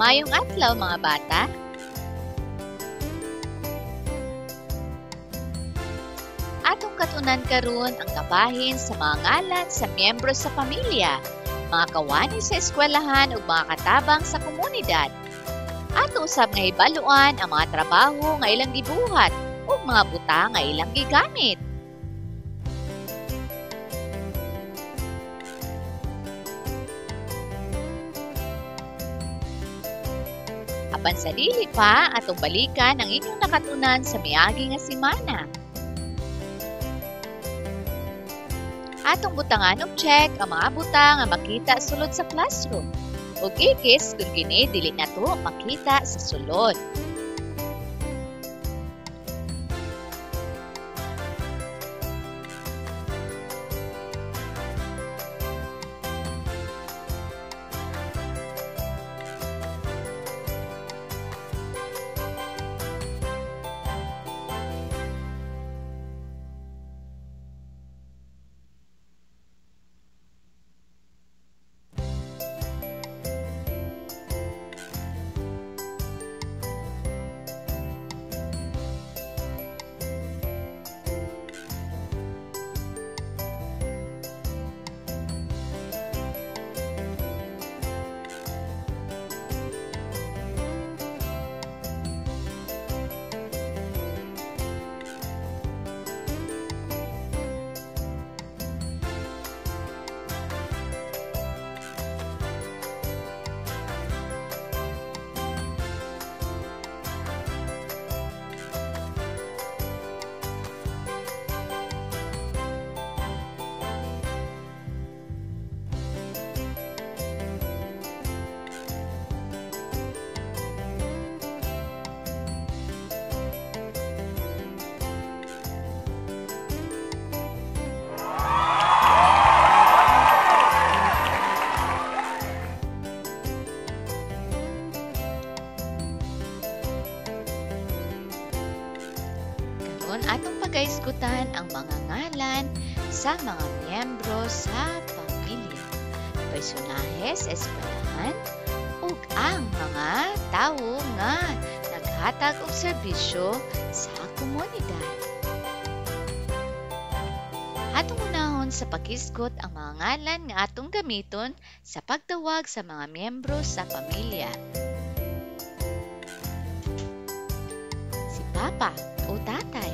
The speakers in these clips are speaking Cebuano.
Maayong adlaw mga bata. Atong katunan karon ang kabahin sa mga ngalan sa miyembro sa pamilya, mga kawani sa eskwelahan ug mga katabang sa komunidad. Ato usab nga hibaluan ang mga trabaho nga ilang gibuhat ug mga butang nga ilang gigamit. Apan sa dili pa, atong balikan ang inyong nakatunan sa miagi nga semana. Atong butangan og check ang mga butang nga makita sulod sa classroom ug ikis kung kini dili nato makita sa sulod. Atong pagaisgutan ang mga ngalan sa mga miyembro sa pamilya, personahe sa eskwelahan ug ang mga tawo nga naghatag og serbisyo sa komunidad. Atong unahon sa paghisgot ang mga ngalan nga atong gamiton sa pagtawag sa mga miyembro sa pamilya. Si Papa o Tatay.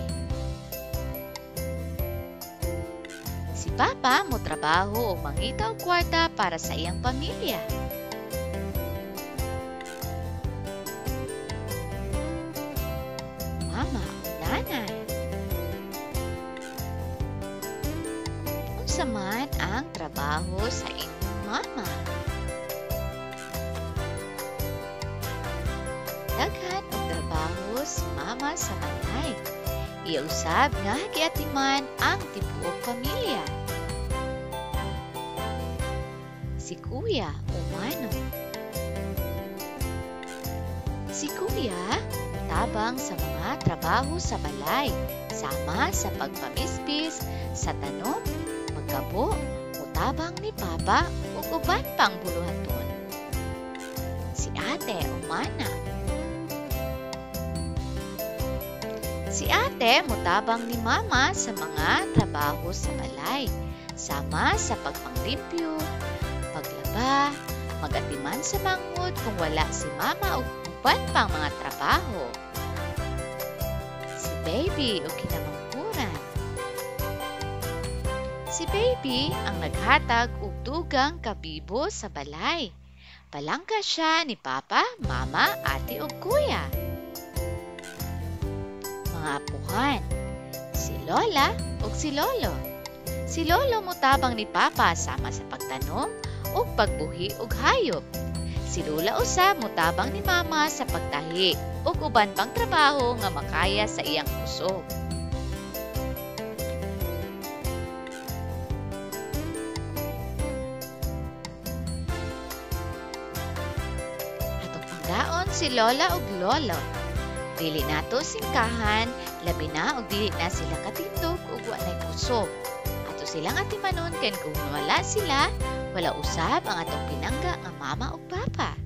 Si Papa motrabaho o mangita og kwarta para sa iyang pamilya. Mama o Nanay. Unsa man ang trabaho sa inyong mama? Daghan og trabaho si Mama sa balay. Iya usab nga giatiman ang tibuok pamilya. Si Kuya o Manong. Si Kuya tabang sa mga trabaho sa balay, sama sa pagpamisbis, sa tanom, magkabo, mutabang ni Papa ug uban pang buluhaton. Si Ate o Mana. Si Ate mutabang ni Mama sa mga trabaho sa balay, sama sa pagpanglimpyo, paglaba, magatiman sa manghod kung wala si Mama o uban pang mga trabaho. Si Baby o kinamangkuran. Si Baby ang naghatag og dugang kabibo sa balay. Palangka siya ni Papa, Mama, Ate ug Kuya. Mga apuhan, si Lola ug si Lolo. Si Lolo mutabang ni Papa sama sa pagtanom ug pagbuhi og hayop. Si Lola usab mutabang ni Mama sa pagtahi ug uban pang trabaho nga makaya sa iyang kusog. Atong panggaon si Lola ug Lolo. Dili nato singkahan, labi na og dili na sila katindog ug wa nay kusog. Ato silang atimanon kay kung wala sila, wala usab ang atong pinangga nga mama ug papa.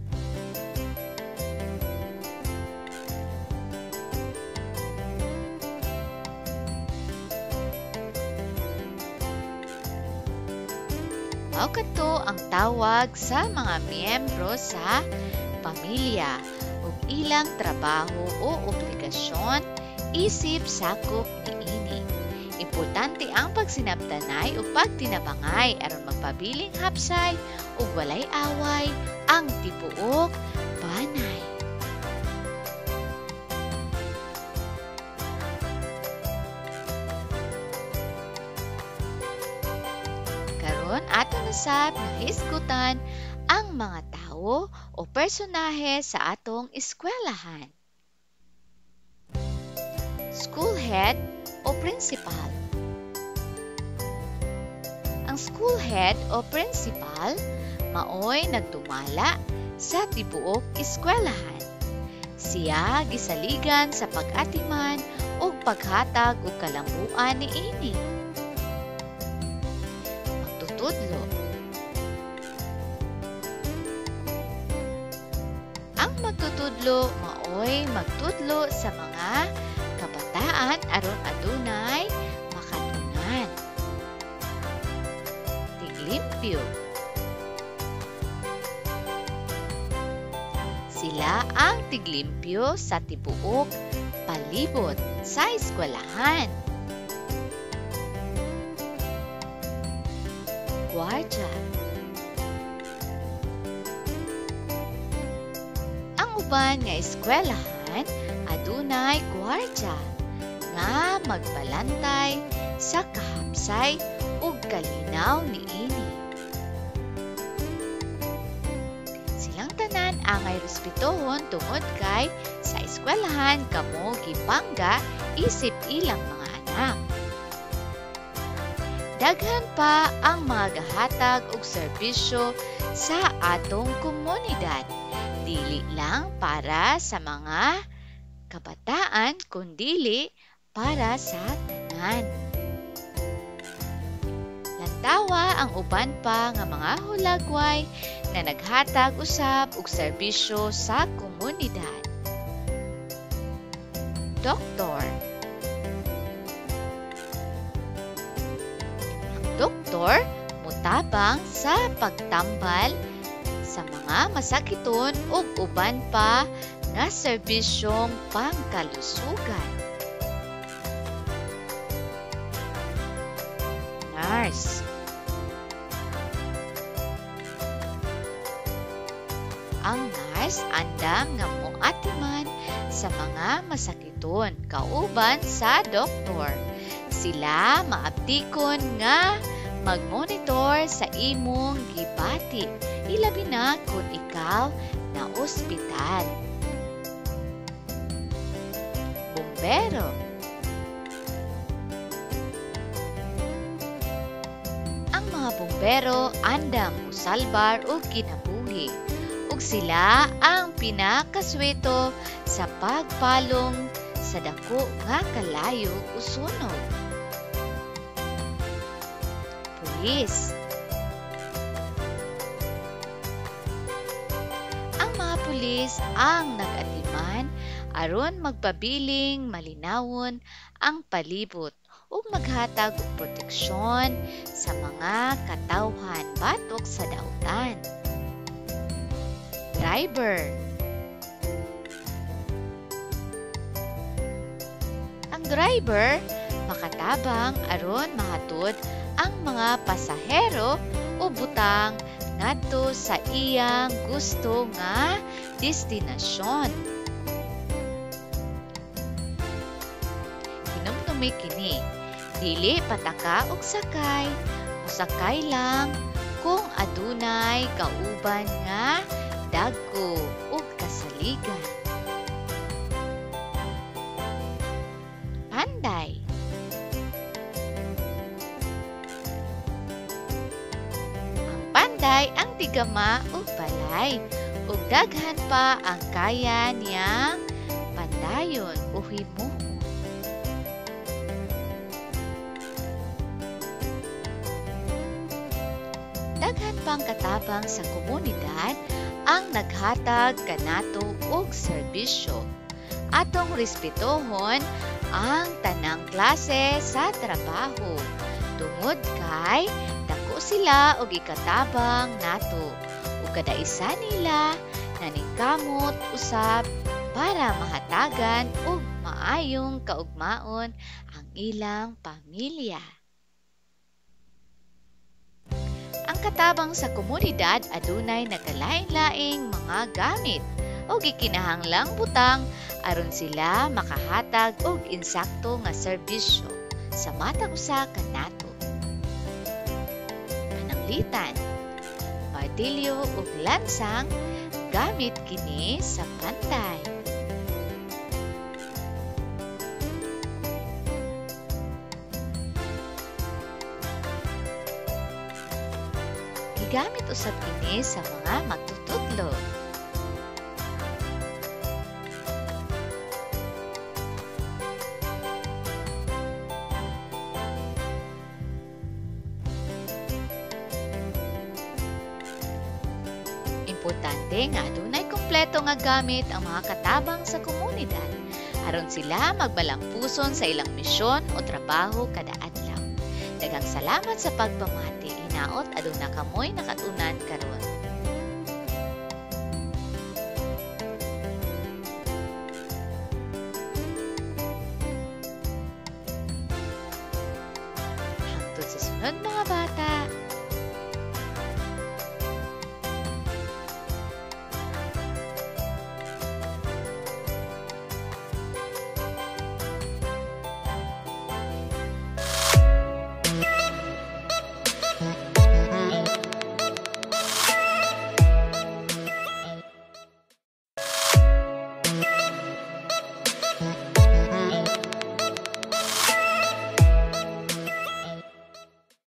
Mao kadto ang tawag sa mga miyembro sa pamilya ug ilang trabaho o obligasyon isip sakop niini. Importante ang pagsinabtanay ug pagtinabangay aron magpabiling hapsay ug walay away ang tibuok banay. Karon ato na sab nahisgutan ang mga tawo o personahe sa atong eskwelahan. School head o principal. Ang school head o principal maoy nagdumala sa tibuok eskwelahan. Siya gisaligan sa pag-atiman ug paghatag og kalambuan niini. Magtutudlo. Ang magtutudlo maoy magtudlo sa mga kabataan aron adunay makatunan. Tiglimpyo. Sila ang tiglimpyo sa tibuok palibot sa eskwelahan. Gwardiya. Ang uban nga eskwelahan adunay gwardiya nga magbalantay sa kahapsay ug kalinaw niini. Silang tanan angay respetuhon tungod kay sa eskwelahan kamo gipangga isip ilang mga anak. Daghan pa ang mga gahatag og serbisyo sa atong komunidad. Dili lang para sa mga kabataan kundili para sa tanan. Lantawa ang uban pa nga mga hulagway na naghatag usab og serbisyo sa komunidad. Doktor. Ang doktor mutabang sa pagtambal sa mga masakiton ug uban pa nga serbisyong pangkalusugan. Nurse. Ang nurse andam nga moatiman sa mga masakiton kauban sa doktor. Sila maabtikon nga magmonitor sa imong gibati, ilabi na kung ikaw na ospital. Bumbero. Ang mga bumbero andam mosalbar og kinabuhi ug sila ang pinakasweto sa pagpalong sa dako nga kalayo o sunog. Pulis. Ang mga pulis ang nag-atiman aron magpabiling malinawon ang palibot ug maghatag og proteksyon sa mga katawhan batok sa dautan. Driver. Ang driver makatabang aron mahatod ang mga pasahero o butang ngadto sa iyang gusto nga destinasyon. Hinumdumi kini, dili pataka og sakay, mosakay lang kung adunay kauban nga dagko ug kasaligan. Panday. Ang panday ang tigama ug balay ug daghan pa ang kaya niyang pandayon o himuon. Daghan pang katabang sa komunidad ang naghatag kanato og serbisyo. Atong respetuhon ang tanang klase sa trabaho tungod kay dako sila og ikatabang nato ug kada isa nila naningkamot usab para mahatagan og maayong kaugmaon ang ilang pamilya. Ang katabang sa komunidad adunay nagkalain-laing mga gamit o gikinahanglang butang aron sila makahatag og insakto nga serbisyo sa matag usa kanato. Pananglitan, martilyo ug lansang gamit kini sa pantay. Gigamit usab kini sa mga magtutudlo. Importante nga adunay kumpleto nga gamit ang mga katabang sa komunidad aron sila magbalampuson sa ilang misyon o trabaho kada adlaw. Daghang salamat sa pagpamati. Hinaot aduna kamoy nakatunan karon. Hangtod sa sunod, mga bata.